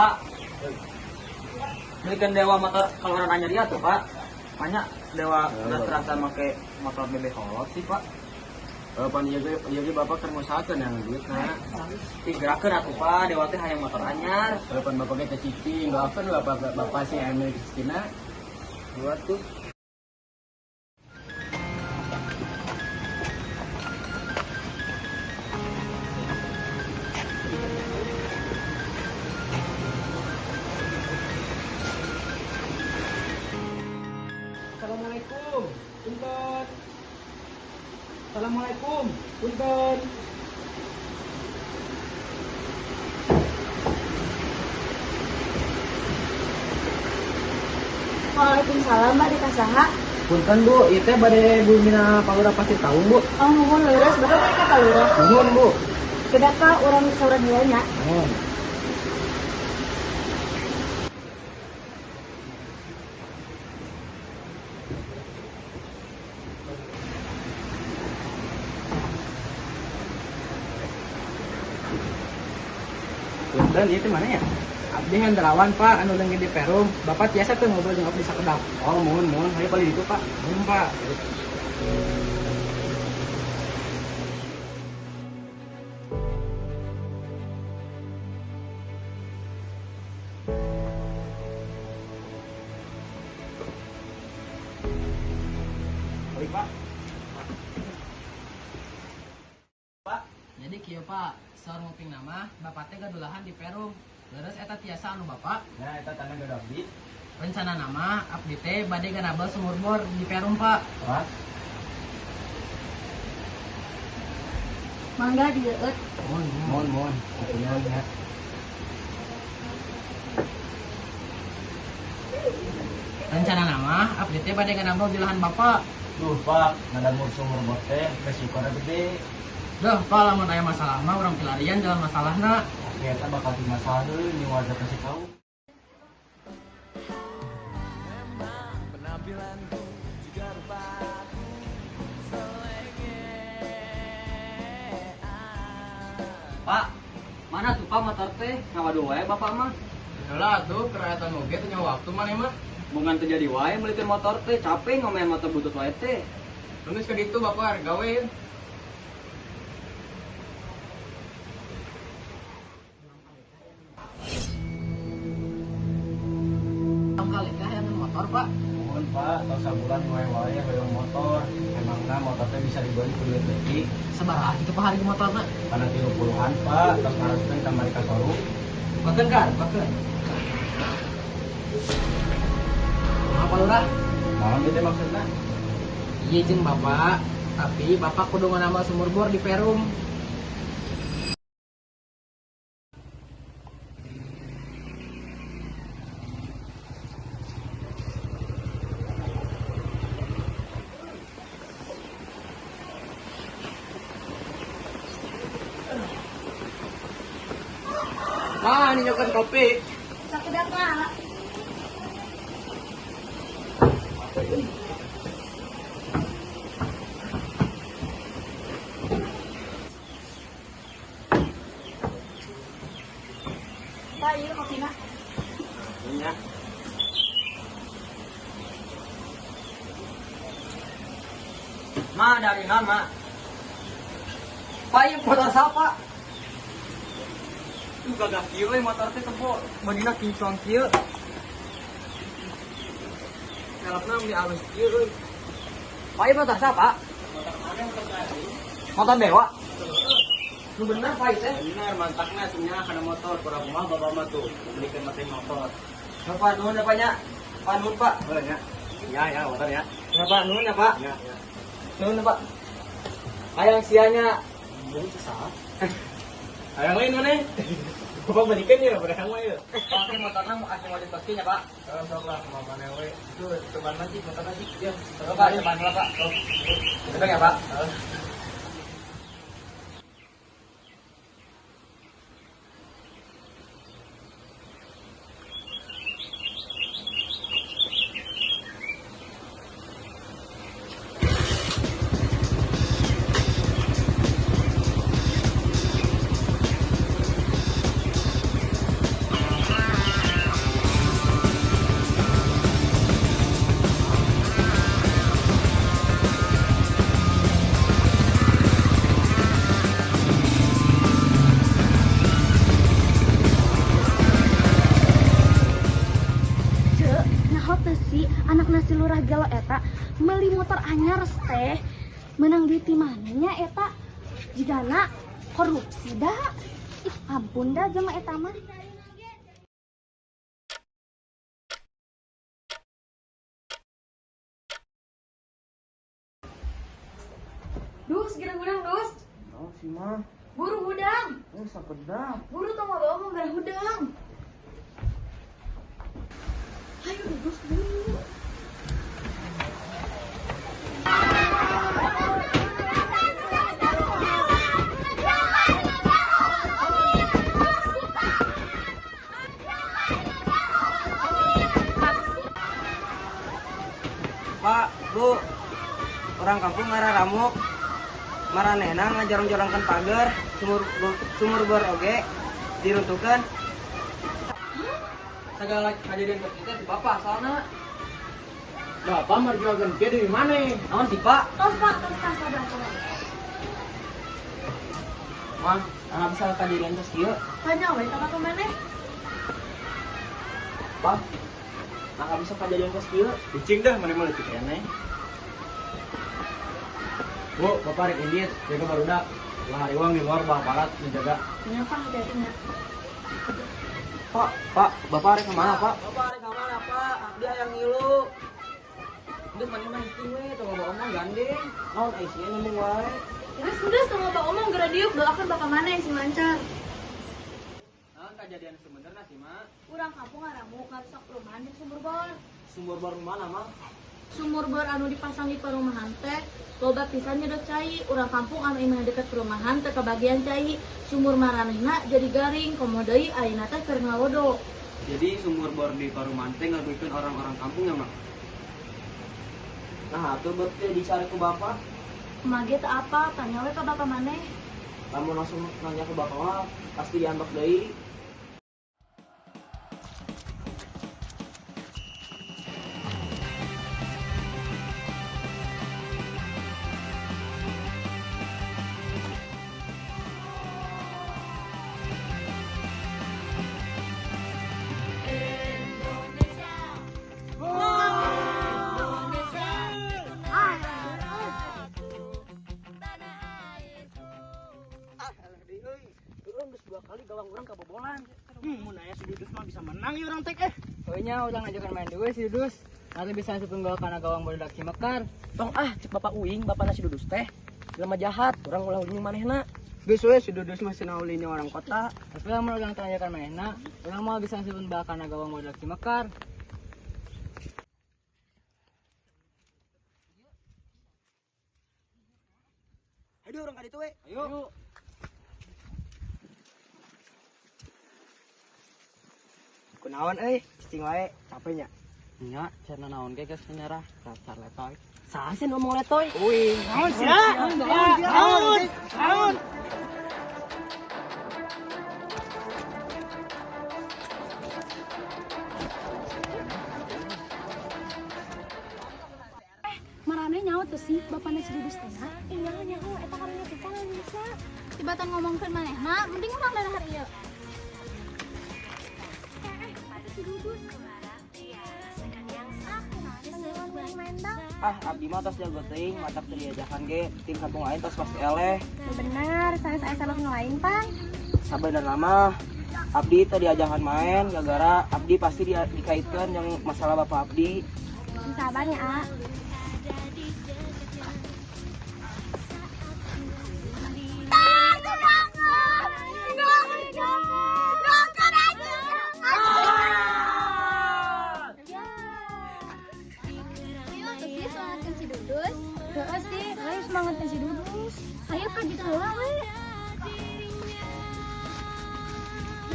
Pak, belikan dewa motor kalau orang nanya dia tuh, Pak. Banyak dewa udah terasa make motor BB holot sih, Pak. Pan ieu ge ieu ge bapak keur ngusahakeun yang duit na. Digerakeun atuh, Pak. Dewa teh hayang motor anyar. Pan bapak ge teh cicing, doakeun bapak bapak sih anu milik rezekina. Dua tuh. Assalamualaikum. Punten. Assalamualaikum. Punten. Waalaikumsalam, Mbak dikasaha. Punten Bu, ieu teh bade bumina Palura Pasir Taung Bu. Oh, nuhun leres, bapak mereka Palura. Nuhun Bu. Kedah ka urang sauran heula nya. Nuhun. Punten, ieu teh mana ya? Abdi Hendrawan Pak, anu leungit di Perum. Bapak tiasa tuh ngobrol jeung abdi sakedap. Oh, mohon, mohon. Hayu paling itu, Pak. Nuhun Pak. Baik, Pak. Jadi kieu Pak, saur nguping nama, Bapak teh gadulahan di Perum. Leres eta tiasa anu Bapak. Nah, eta tanah gaduh abdi. Rencana nama abdi teh bade ganabel sumur bor di Perum Pak. Wah, Mangga dieueut. Mohon, mohon, mohon. Iya, ya. Rencana nama abdi teh bade ganabel di lahan Bapak. Duh, Pak, ngadamur sumur bor teh resikona gede. Duh, Pak, lamun aya masalah mah urang pilarian jalan masalahna. Oke, eta bakal di masalah deui ni warga kasih tahu. Pak, mana tuh Pak motor teh? Ngawadu wae Bapak mah. Heula atuh kerajaan oge teh nyawa waktu maneh mah. Bungan terjadi wae meulikeun motor teh, capek ngomean motor butut wae teh. Geus ka ditu Bapak gawe. Kali kah yang motor Pak? Mohon, Pak, tos sabulan wae-wae hoyong motor. Emangna motor teh bisa dibeli ku duit leutik. Sabaraha kitu Pak harga motorna? Kana 30-an, Pak, tos ngaraskeun kamari ka showroom. Bakeun kan, bakeun. Kumaha Pak Lurah? Naon ieu teh maksudna? Iya jeung Bapak, tapi Bapak kudu nganambal sumur bor di Perum. Ma, ini nyokan kopi. Sakedap Pak. Pak, ieu kopina. Nya. Ma dari nama. Pak, ieu motor siapa? Tuh gagah kieu we motor teh tebo, badina kinclong kieu. Velgna meni alus kieu euy. Pak, ieu motor siapa? Motor dewa. Nu bener Pak ieu teh. Bener, mantakna cenah kana motor kurang mah bapak mah tuh belikan mesin motor. Bapak nuhun ya Pak nya. Pak nuhun Pak. Oh, ya. Ya, ya, motor ya. Ya Pak nuhun ya Pak. Ya, ya. Nuhun ya Pak. Hayang sianya. Mau sesat. Hayang lain mana? Bapak balikan ya, berang mah ya. Pakai motorna mau asing wajib pasti nya Pak. Kalau sok lah, mau mana we. Itu cobaan lagi, motor lagi. Ya, Pak, cobaan heula Pak. Coba ya Pak. Anyar teh menang duit di mana nya eta? Jigana korupsi da. Ih, ampun dah jelema eta mah. Dus, geura hudang, Dus. Oh, si mah. Buru hudang. Eh, sakedap. Buru tong loba omong geura hudang. Ayo, Dus, buru. Pak, Bu, orang kampung ngararamuk. Maranehna ngajorong-jorongkeun pagar, sumur bor oge diruntuhkeun. Segala kejadian kitu teh bapak asalna. Bapak merjuangkeun kieu deui maneh. Naon sih, Pak? Tos, Pak, tos, tos, sabar, sabar. Mah, nah bisa kejadian tos kieu. Tanya we ka bapak maneh. Pak, nah bisa kejadian tos kieu. Cicing dah maneh mah leutik keneh. Bu, bapak rek indit, jaga barudak. Lah hariwang di luar bah barat menjaga. Nya, Pak, hati-hati nya. Pak, Pak, bapak rek kemana, Pak? Bapak rek kemana, Pak? Abdi hayang ngilu. Geus maneh mah cicing we, tong loba omong gandeng. Naon ai sia ngomong wae. Geus, geus, tong loba omong geura diuk, doakeun bapak maneh sing lancar. Naon kejadian sebenarnya sih, Mak? Urang kampung ngaramuk ngarusak perumahan jeung sumur bor. Sumur bor mana, Mak? Sumur bor anu dipasang di perumahan teh loba pisan nyedot cai. Urang kampung anu imah deket perumahan teh kebagian cai. Sumur maranehna jadi garing, komo deui ayeuna teh keur ngalodo. Jadi sumur bor di perumahan teh ngarugikeun orang-orang kampung ya, Mak? Nah, atuh berarti dicari ku bapak. Kumaha ge teu apa, tanya we ka bapak maneh. Lamun langsung nanya ke bapak mah pasti diambek deui. Dua kali gawang urang kebobolan. Mun aya si Dudus mah bisa menang ieu urang teh eh. Pokoknya urang ngajakan main deui si Dudus. Nanti bisa ngasupkeun gol kana gawang barudak Cimekar. Tong ah, cek bapak uing, bapana si Dudus teh. Jelema jahat, urang ulah ulin manehna. Geus we si Dudus mah cenah ulinnya orang kota. Tapi lamun urang teu ngajakan manehna, urang moal bisa ngasupkeun bal kana gawang barudak Cimekar. Ayo urang ka ditu we. Ayo. Kunaon euy, cicing wae, capek nya. Nya, cenah naon ge geus menyerah, dasar letoy. Saha sih ngomong letoy? Uing. Naon sia? Naon? Naon? Maraneh nyaho teu sih bapana si Dudus teh? Iya, nyaho eta karunya pisan bisa. Tibatan ngomongkeun manehna, mending urang dahar ieu. Si Dudus. Ah, abdi mah tos jago teuing, matak teu diajakan ge, tim kampung lain tos pasti eleh. Bener, saya sabab nu lain pan. Sabenerna mah abdi teu diajakan main gara-gara abdi pasti dia dikaitkan yang masalah bapak abdi. Sabar ya, A. Ayo tuh sih semangatkan si Dudus. Heeh sih, ayo semangatkan si Dudus. Ayo ka ditu heula we.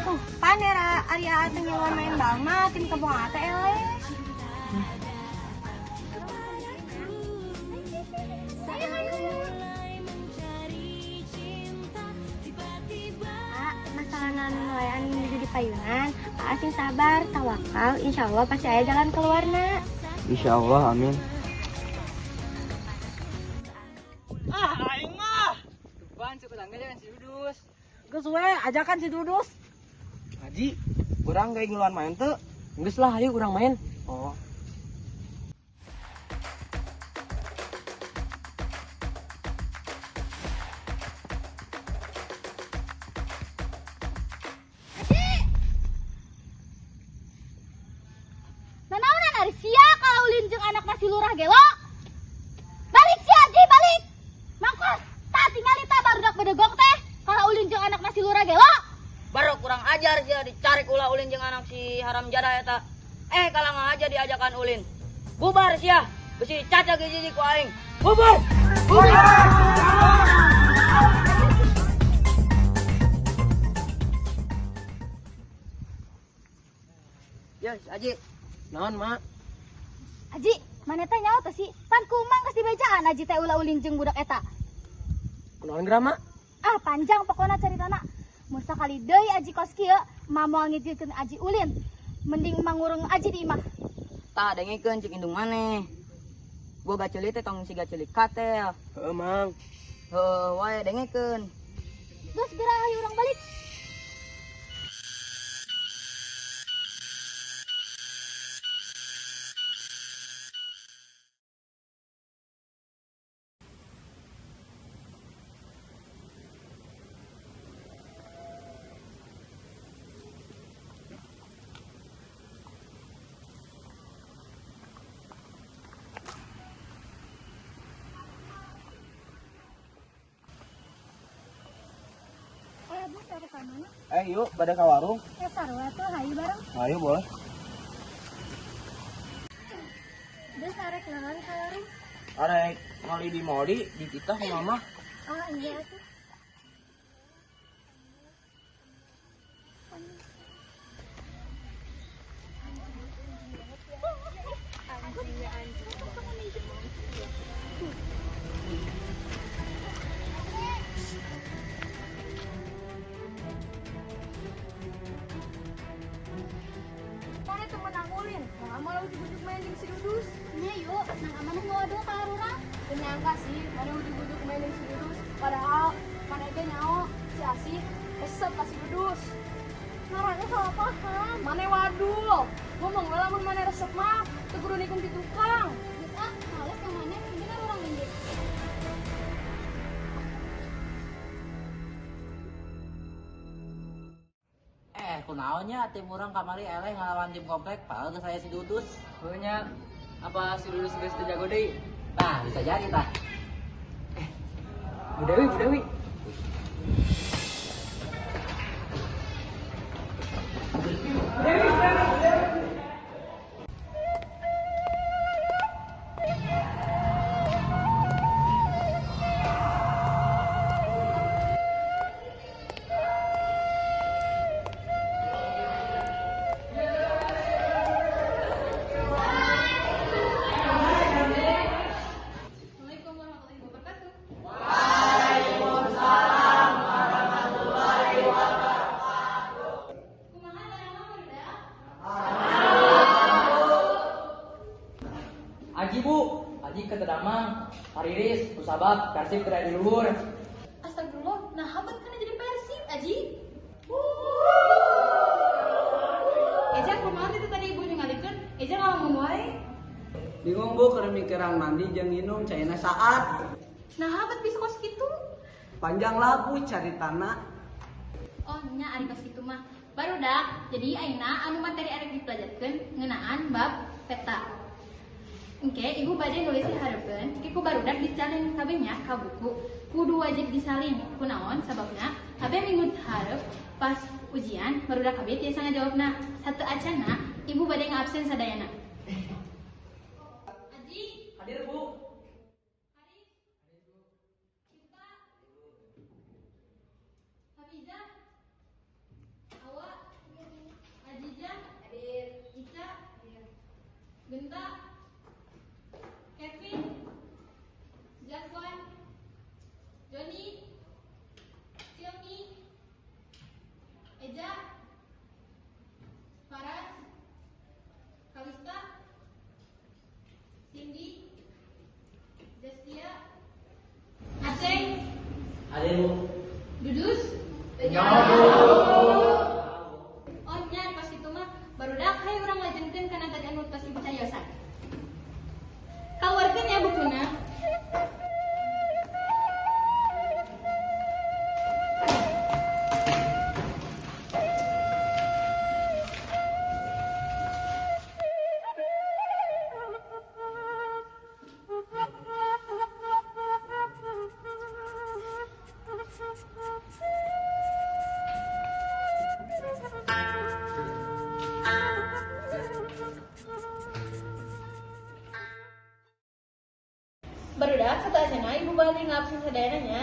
Tuh, pan era Arya teh ngiluan main bal mah tim kampung A teh eleh. A, masalah nelayan menuju di payunan, A sing sabar, tawakal, insya Allah pasti aya jalan keluarna. Insya Allah, amin. Ah, aing mah. Tupan cek urang ge jangan si Dudus. Geus we, ajakan si Dudus. Haji, urang ge ngiluan main teu? Geus lah, ayo urang main. Oh. Hajar sia dicari ulah ulin jeung anak si haram jadah eta. Eh kalah aja diajakan ulin. Bubar sia. Besi caca giji ku aing. Bubar. Bubar. Ya, Aji. Naon, Mak? Aji, mana teh nyaho teh sih? Pan kumang geus dibejaan Aji teh ulah ulin jeung budak eta. Kunaon geura, Mak? Ah, panjang pokona caritana. Mun sakali deui Aji kos kieu, ma moal ngijinkeun Aji ulin. Mending mangurung Aji di imah. Tah dengekeun cik indung maneh. Gua gaceuli teh tong siga ceuli katel. Heeh, Mang. Heuh, wae dengekeun. Geus geura hayu urang balik. Eh, Bu, taruh ka mana? Eh, yuk pada ka warung. Eh, sarua tuh hayu bareng. Ayo boleh. Geus arek naon ka warung? Arek mali di moli di kita ku mama. Oh, iya tuh. Mana temen ulin, nah malah ujug-ujug main jeung si Dudus. Nya yuk, nang amanah ngawadul ka urang. Teu nyangka sih, mana ujug-ujug main jeung si Dudus. Padahal mana ge nyaho si Asih resep ka si Dudus. Ngaranna salah paham. Mane wadul, ngomong we lamun mane resep mah, teu kudu nikung ti tukang. Geus ah, males ka maneh, mending urang minggir. Eh, kunaonnya tim urang kamari eleh ngalawan tim komplek, padahal geus aya si Dudus. Heuh nya. Apa si Dudus geus teu jago deui? Tah, bisa jadi tah. Bu Dewi, Bu Dewi. Assalamualaikum warahmatullahi wabarakatuh. Kumaha barang barudak? Aji Bu, Aji ke Tedamang, Hariris, Usabab, Persib ke di luhur. Astagfirullah, nah habat kana jadi Persib, Aji. Eja kumaha itu tadi ibu ningalikeun, Eja ngalamun wae. Bingung Bu keur mikiran mandi jeung nginum caina saat. Nah habat bisa kos kitu. Panjang lah Bu caritana. Oh nya ari kos kitu mah. Barudak, jadi ayeuna anu materi arek dipelajarkeun ngeunaan bab peta. Engke ibu bade nulis di hareupeun, engke ku barudak disalin kabeh nya ka buku. Kudu wajib disalin, kunaon sababna kabeh minggu hareup pas ujian barudak kabeh tiasa ngajawabna. Satu acana ibu bade ngabsen sadayana. Aji, Hadir Bu. Haris, Cinta, Hafiza, Awa, Ajija, Ica, Genta, Kevin, Jakwan, Joni, Silmi, Eja, Faras, Kalista, Cindy, Justia, Aceng, Hadir Bu. Dudus. Oh nya pas itu mah barudak hayu urang lajengkeun kana tadi anu tos ibu cariosan. Kaluarkeun ya bukuna. Barudak, sateuacanna ibu bade ngabsen sadayana nya.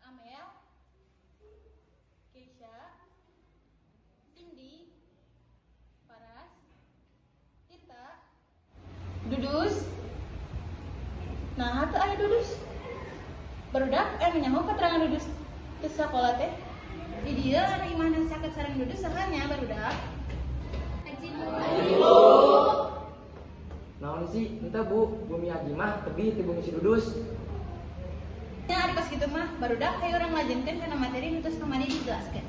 Amel, Keisha, Cindy, Paras, Tirta, Dudus. Nah, teu aya Dudus. Barudak, anu nyaho keterangan Dudus teu sakola teh. Di dieu anu imahna caket sareng Dudus saha nya barudak? Aji. Naon sih, ente Bu, bumi Aji mah tebih ti bumi si Dudus. Nya ari kos kitu mah barudak hayu urang lajengkeun kana materi nu tos kamari dijelaskeun.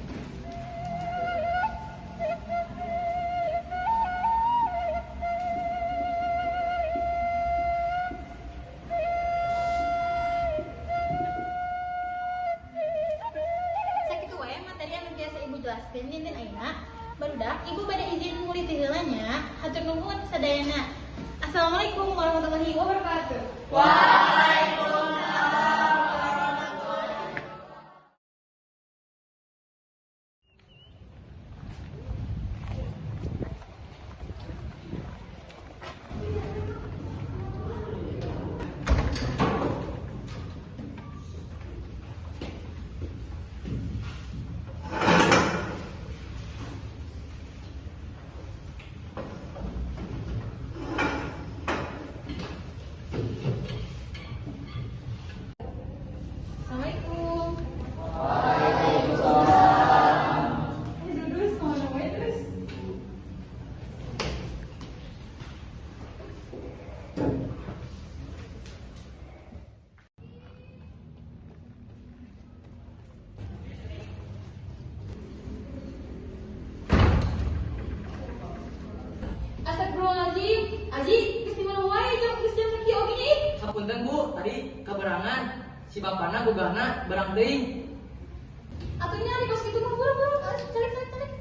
Sakitu wae materi anu biasa ibu jelaskeun dinten ayeuna. Barudak, ibu bade izin mulih ti heula nya. Hatur nuhun sadayana. Assalamualaikum warahmatullahi wabarakatuh. Waalaikumsalam warahmatullahi. Assalamualaikum. Waalaikumsalam. Dudus, mau wae terus. Astagfirullahaladzim, Aji, geus di mana wae jam geus jam sakieu oge nya ih. Hapunten Bu, tadi kaberangan si bapana bogana berang teuing. Atuh nya ari kos kitu mah buru-buru, ah, calik calik calik.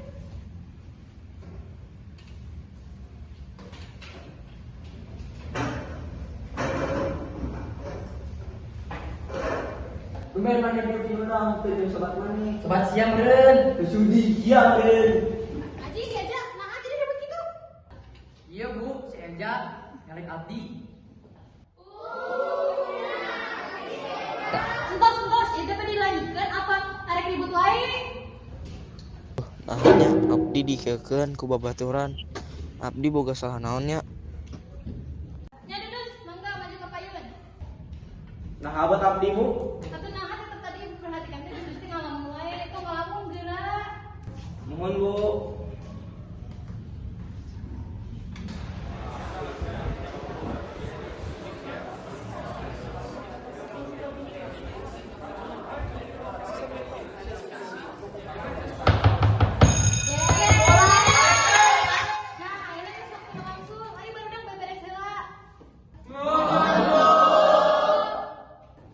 Lumayan mana dia urang teu jeung sobat maneh. Sobat siang meureun. Teu sudi sia meureun. Aji, diajak, nah jadi ribut gitu. Iya Bu, si Eja nyalek abdi. Entos, entos, itu teh dilanjutkan apa arek ribut wae? Nah nya abdi dikekeun ku babaturan. Abdi boga salah naon nya? Nya Dudus, mangga maju ke payun. Nah abot abdi Bu. Satu nah tetep tadi ibu perhatikan teh Dudus teh ngalamun wae, tong ngalamun geura. Nuhun Bu. Nah, ayeuna geus waktu langsung. Ayo barudak beberes heula.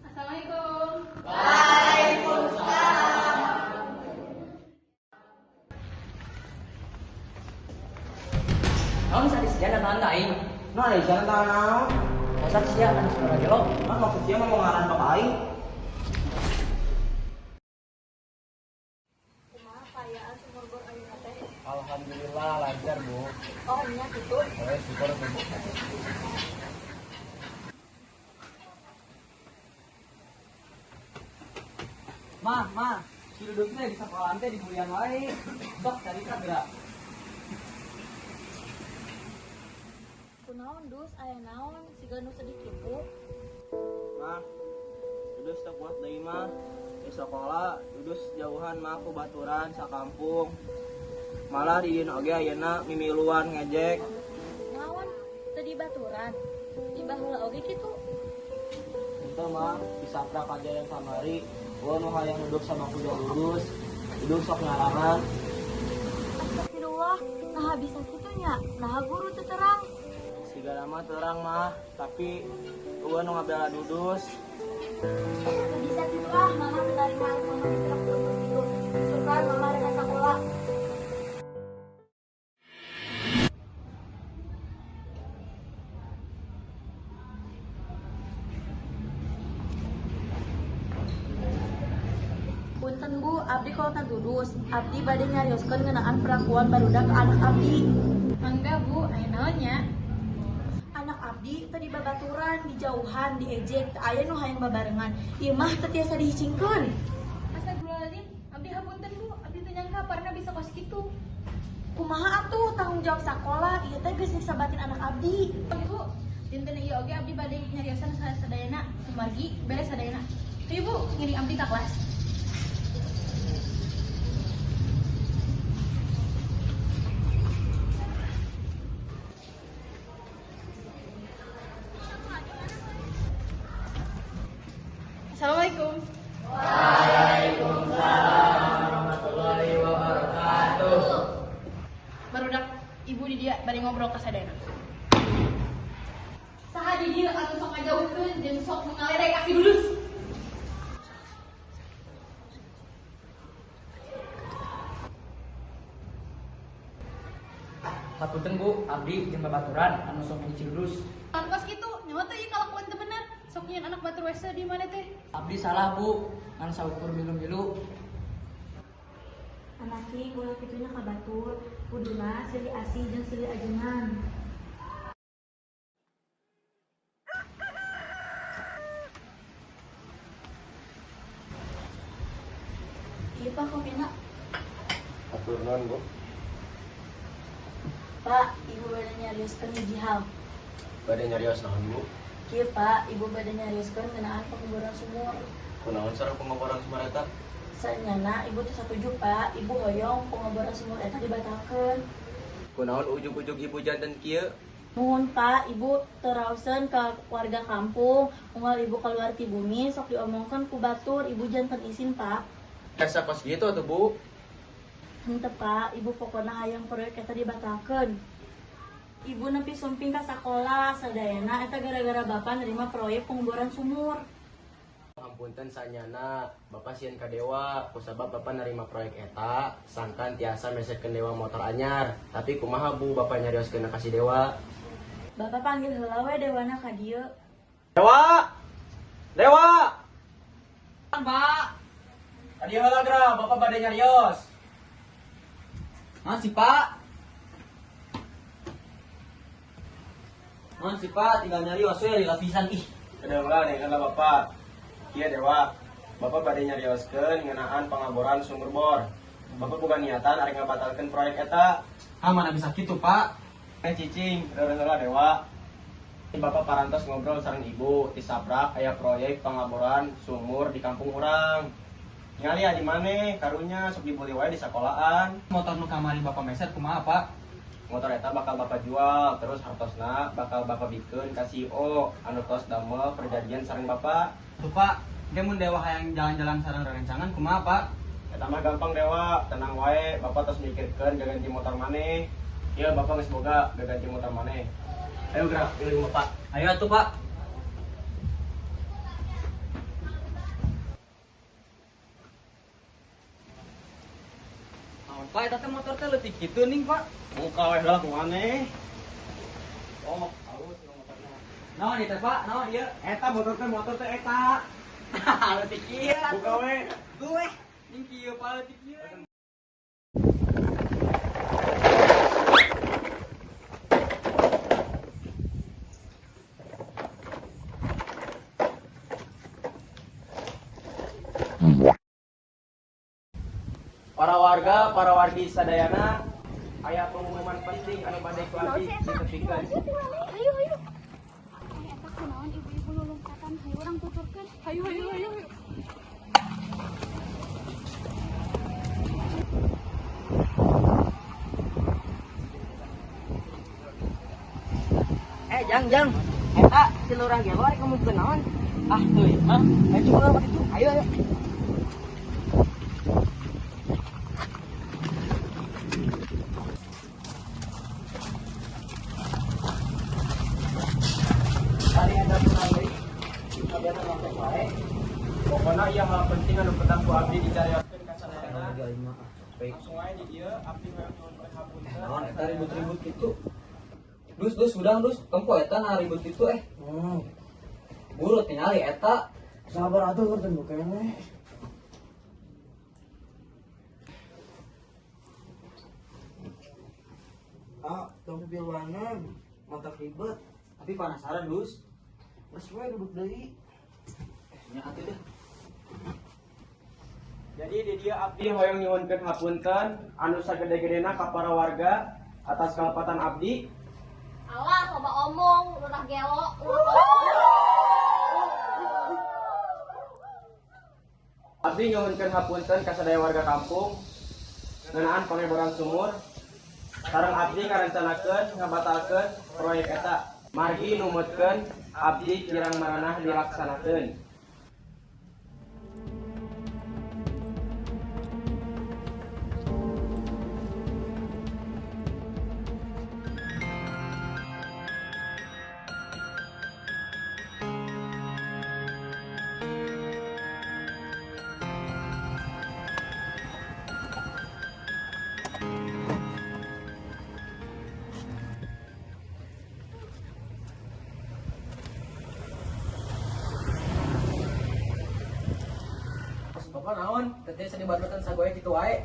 Assalamualaikum. Naon sadi sia datang ka aing? Nah, ari sia tah naon? Masak sia anu saudara gelo. Nah, maksud sia ngomong ngaran bapak aing. Kumaha kaayaan sumur bor ayeuna teh? Alhamdulillah lancar Bu. Oh, nya kitu. Eh, syukur Bu. Mah, mah, si Dudus teh di sekolahan teh dibulian wae. Sok carita geura. Kunaon Dus, aya naon siga nu sedih kitu? Mah, Dudus teu kuat deui mah. Di sekolah Dudus jauhan mah ku baturan sakampung. Malah di dieu oge ayeuna mimiluan ngejek. Naon teu dibaturan? Di baheula oge kitu. Henteu mah, disaprak aja yang kamari. Gua nu hayang duduk sama ku Dudus. Dudus sok ngarangan. Astagfirullah, nah bisa kitu nya. Nah guru teu terang. Sigana mah terang mah, tapi gua nu ngabela Dudus. Teu bisa kitu ah, mama teu tarima mama diterap Dudus kitu. Suka mama rek ka sakola. Punten Bu, abdi kolotna Dudus. Abdi bade nyarioskeun ngeunaan perlakuan barudak ka anak abdi. Mangga Bu, aya naon nya? Anak abdi teu dibabaturan. babaturan, dijauhan, diejek, teu aya nu hayang babarengan. Ieu mah teu tiasa dihicingkeun. Astagfirullahaladzim, abdi hapunten Bu, abdi teu nyangka parna bisa kos kitu. Kumaha atuh tanggung jawab sakola, ieu teh geus nyiksa batin anak abdi. Bu, dinten ieu oge abdi bade nyariosan sadayana, kumargi beres sadayana. Hayu Bu, ngiring abdi ka kelas. Assalamualaikum. Warahmatullahi wabarakatuh. Barudak ibu di dia bari ngobrol ka sadayana. Saha di dieu anu sok ngajauhkeun jeung sok ngaledek ka si Dudus. Hapunten Bu, abdi jeung babaturan anu sok hiji Dudus. Kan kos kitu, nyawa teh ieu kalakuan teu bener. Sok nyieun anak batur wese di mana teh? Abdi salah Bu, ngan saukur milu-milu. Anaki ulah kitu nya ka batur, kuduna silih asih jeung silih ajengan. Iya Pak, kopina. Atur nuhun, Bu. Pak, ibu bade nyarioskeun hiji hal. Bade nyarios naon, Bu? Kieu Pak, ibu bade nyarioskeun ngeunaan pengeboran sumur. Kunaon sareng pengeboran sumur eta? Sanyana ibu teu satuju Pak, ibu hoyong pengeboran sumur eta dibatalkeun. Kunaon ujug-ujug ibu janten kieu? Muhun Pak, ibu terauseun ka warga kampung, unggal ibu keluar ti bumi sok diomongkeun ku batur, ibu janten isin Pak. Kasa kos gitu atuh, Bu. Henteu Pak, ibu pokona hayang proyek eta dibatalkeun. Ibu nepi sumping ka sakola sadayana eta gara-gara bapak nerima proyek pengeboran sumur. Hapunten sanyana, Bapak sieun ka Dewa, kusabab Bapak nerima proyek eta, sangkan tiasa mesekeun Dewa motor anyar. Tapi kumaha Bu, Bapak nyarioskeun ka si Dewa? Bapak panggil heula we dewana ka dieu. Dewa! Dewa! Pak. Tadi heula geura, Bapak bade nyarios. Naon sih Pak? Naon sih Pak, tinggal nyarios we lila pisan ih. Kedeung lah dengeun lah Bapak. Kieu Dewa, Bapak bade nyarioskeun ngeunaan pangaboran sumur bor. Bapak boga niatan arek ngabatalkeun proyek eta. Ah, mana bisa kitu, Pak? Eh cicing, kedeung heula Dewa. Bapak parantos ngobrol sareng ibu, tisaprak aya proyek pangaboran sumur di kampung urang. Ngali adi maneh karunya sok dibeli wae di sekolahan. Motor nu kamari Bapak meser kumaha, Pak? Motor eta bakal Bapak jual, terus hartosna bakal Bapak bikeun ka CEO anu tos damel perjanjian sareng Bapak. Tuh, Pak, ge mun Dewa hayang jalan-jalan sareng rerencangan kumaha, Pak? Eta mah gampang Dewa, tenang wae, Bapak tos mikirkeun gaganti motor maneh. Ieu Bapak geus boga gaganti motor maneh. Ayo gerak, pilih Bapak. Ayo atuh, Pak. Naon, Pak, eta teh motor teh leutik kitu ning, Pak. Buka wae heula ku maneh. Oh, halus ieu motorna. Naon ieu teh, Pak? Naon ieu? Eta motor teh eta. Leutik kieu. Buka we. Tuh eh, ning kieu Pak leutik kieu. Para warga, para wargi sadayana, aya pengumuman penting anu bade ku abdi ditepikeun. Hayu hayu. Ay, eta kunaon ibu-ibu lulumpatan, hayu urang tuturkeun. Hayu hayu hayu. Hayu. Eh, jang jang. Eta si lurah ge arek ngomongkeun naon? Ah, teuing mah. Ayo coba urang itu. Ayo ayo. Kali ada kurang deui. Kabiasa nonton wae. Pokona ieu hal penting anu kedah ku abdi dicarioskeun ka sadayana. Langsung wae di dieu abdi hoyong nyuhunkeun hapunten. Naon eta ribut-ribut kitu? Dus dus udang dus, tempo eta nah ribut kitu eh. Buru tingali eta. Sabar atuh keur teu keneh. Ah, tong piluanan, mantap ribet. Tapi penasaran dus. Geus we duduk deui. Nya atuh deh. Jadi di dieu abdi hoyong nyuhunkeun hapunten anu sagede-gedena ka para warga atas kalepatan abdi. Alah, loba omong, lurah gelo. Abdi nyuhunkeun hapunten ka sadaya warga kampung ngeunaan pangeboran sumur. Sareng abdi ngarencanakeun ngabatalkeun proyek eta. Margi numutkeun abdi kirang maranah dilaksanakeun. Maksud bapak naon? Teh seni barutan sagoe kitu wae.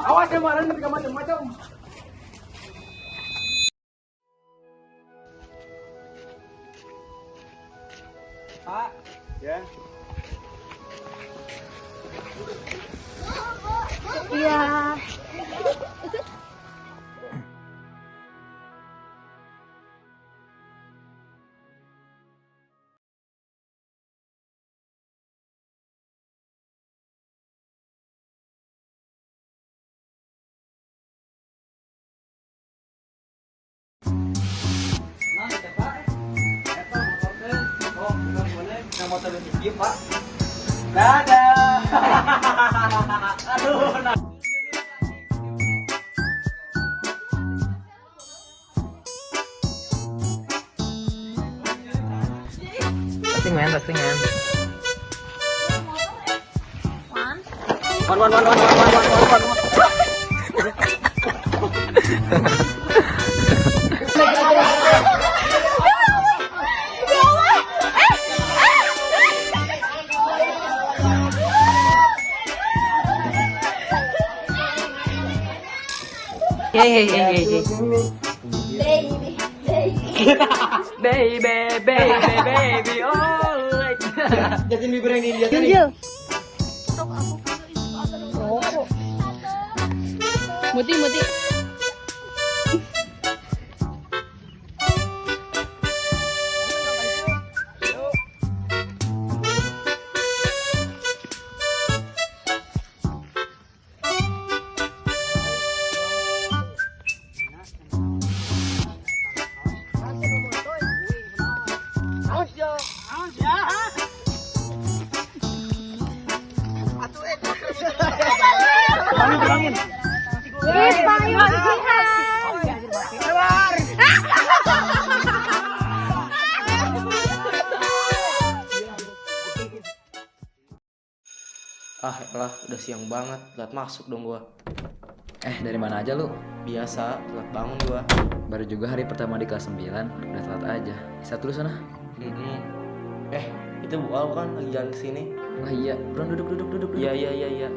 Awas ya maran ketika macam-macam. Pak, Ya. Iya. Nah, eta Pak. Eta motor teh. Oh, bukan boleh. Nah, motor leutik ieu, Pak. Dadah. Aduh, nah. Testing man, testing man. Wan wan wan wan wan wan wan wan. Hey hey hey hey. Baby, baby. Baby, baby, baby, oh like. Justin Bieber yang di India tadi. Muti, muti. Ih, Pak Iwan Jihan. Ah, elah, udah siang banget, telat masuk dong gua. Dari mana aja lu? Biasa, telat bangun gua. Baru juga hari pertama di kelas 9, udah telat aja. Istirahat dulu sana. Mm-mm. Eh, itu Bu Al kan lagi jalan ke sini. Lah iya, bro duduk duduk duduk duduk. Iya, iya, iya, iya.